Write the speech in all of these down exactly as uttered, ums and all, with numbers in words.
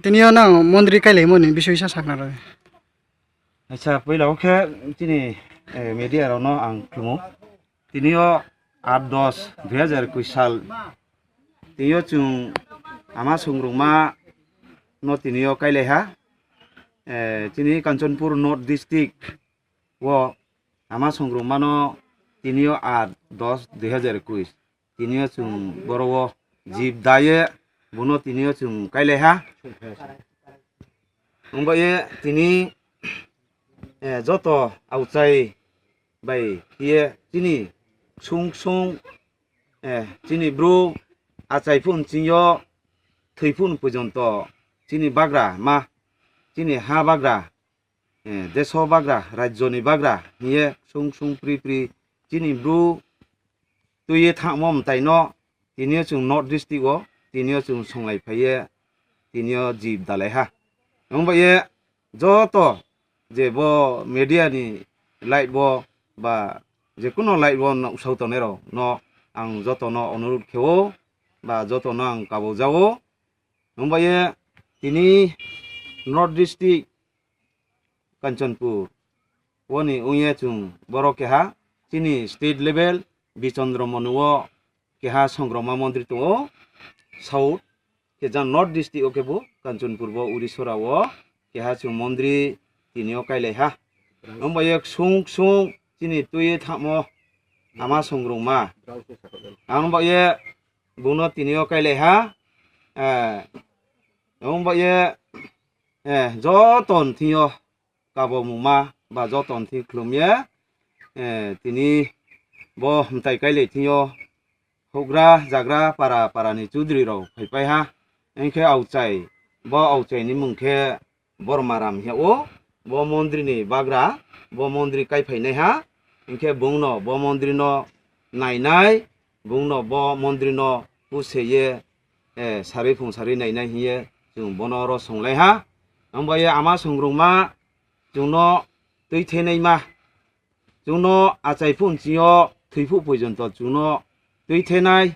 Tini o nang mondri kailaimoni bisoi sa sakna rw. Acha, puila o khe chini, eh, media rokno ang khlumo. Tini o aat dos dui hajar ekush sal. Tini o chwng ama songrokma no tini o kailaiha. Eh, chini Kanchanpur North District o ama songrokmano tini o aat dos dui hajar ekush. Tini o chwng boro o jib daye bono tini o chwng kailaiha. Wngbaye tini, eh, joto auchai bai hiye chini ksung ksung, eh, chini bru achai phun chini o thwi phun porjonto chini bagra ma, chini ha bagra, eh, deso bagra, rajyoni bagra hiye ksung ksung pri pri chini bru twiye thangmo mwtaino tini o chwng North District o tini o chwng songlai phaiye tini o jib dalaiha. Wngbaye joto je bo media ni live o ba je kuno live o nuksa tongnai rok no ang joto no onurud khe o ba joto no ang kabo ja o. Wngbaye tini North District Kanchanpur oni wngya chwng borok keha chini state level Bichandra Manu o keha songrokma mondri tongo. South khe jang North District o khe bo Kanchanpur bo Urisora o keha chwng mondri tini o kailaiha. Wngbaye ksung ksung chini twiye thangmo ama songrokma. Ang baye bono tini o kailaiha. Eh, wngbaye, eh, joto ni thing o kabo mungma ba joto ni thing khlumye, eh, tini bo mwtai kailai thing o hugra jagra para para ni chudri rok phaipai ha. Wngkhe auchai, bo auchai ni mung khe Bormaram hiya o, bo mondri ni bagra, bo mondri kai phainai ha. Wngkhe bungno bo mondri no nainai, bungno bo mondri no puseye, eh, sarwi phung sarwi nainai hiye chwng bono oro songlai ha. Wngbaye ama songrokma chwngno twi thenai ma, chwngno achai phung chini o thwi phung porjonto chwngno twi thenai,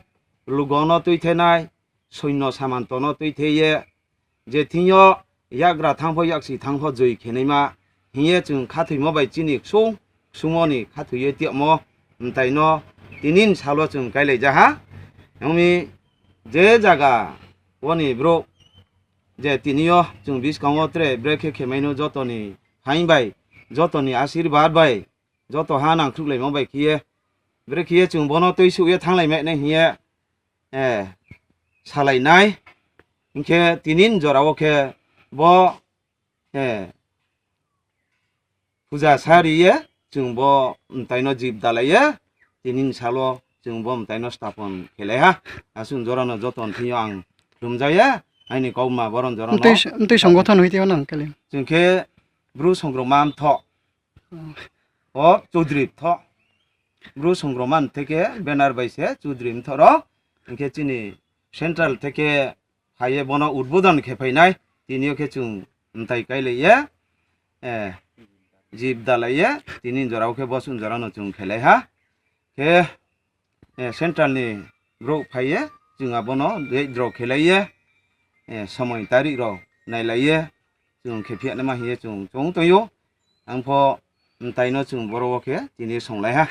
lugo no twi thenai, soino samanto no twi theye, je thing yo yagra thang pho yaksi thang pho joi khenai ma hiye chwng khathwimo bai chini ksung ksung o ni khathwi ye tiyamo mwtai no tinin salo chwng kailai ja ha. Wngmi je jaga o ni brouh je tini o chwng bwskango tre brekhe khemaino jotoni phain bai, jotoni asirwad bai, joto ha nangkhruklaima bai khiye, brekhe ye chwng bono twi suh ye thanglai mai nai hiye, eh, salai nai. Hinkhe tinin jora o khe bo, eh, puja sa ri ye chwng bo mwtai no jib dalai ye, tinin salo chwng bo mwtai no stapon khelai ha. Aswk jora no joto ni thing yo ang khulum ja ye, aini kok ma boron jora no. Mtwi, mtwi songothon hoi tei o nang kele. Chwng khe bru songrokma mtho. Oh. O Chaudhary mtho. Bru songrokma theke banner bai se Chaudhary mtho rok. Hinkhe chini central theke phaiye bono udbodon khe phainai. Tini o khe chwng mwtai kailai ye, eh, jib dalai ye, tini jora o khe bo chwng jora no chwng khelai ha. Khe, eh, central ni brouh phaiye, chwng abono date rok khelai ye, eh, somoi tarik rok nailai ye, chwng khe phiya naima hiye chwng chong tong yo. Ang pho mwtai no chwng boro o khe tini songlai ha.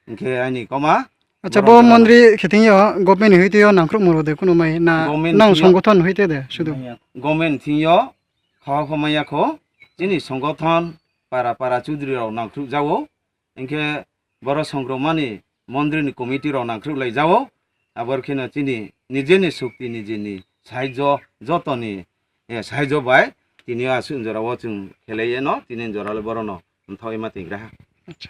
Hinkhe aini koma. Acha, borok bo jora no. Mondri khe thing yo government ni hoi tei o nangkhruk moro de kuno mai na government nang thing yo. Songothon hoi tei de sudu. Government thing yo kha kho maya kho chini songothon para para chudri rok nangkhruk ja o. Hinkhe boro songrokmani mondri ni committee rok nangkhruk lai ja o. Abor kheno chini nijeni sukti nijeni sahajjo jotoni, eh, sahajjo bai tini aswk jora o chwng khelai ye no tini jora le boro no mthok ima twi gra ha. Acha.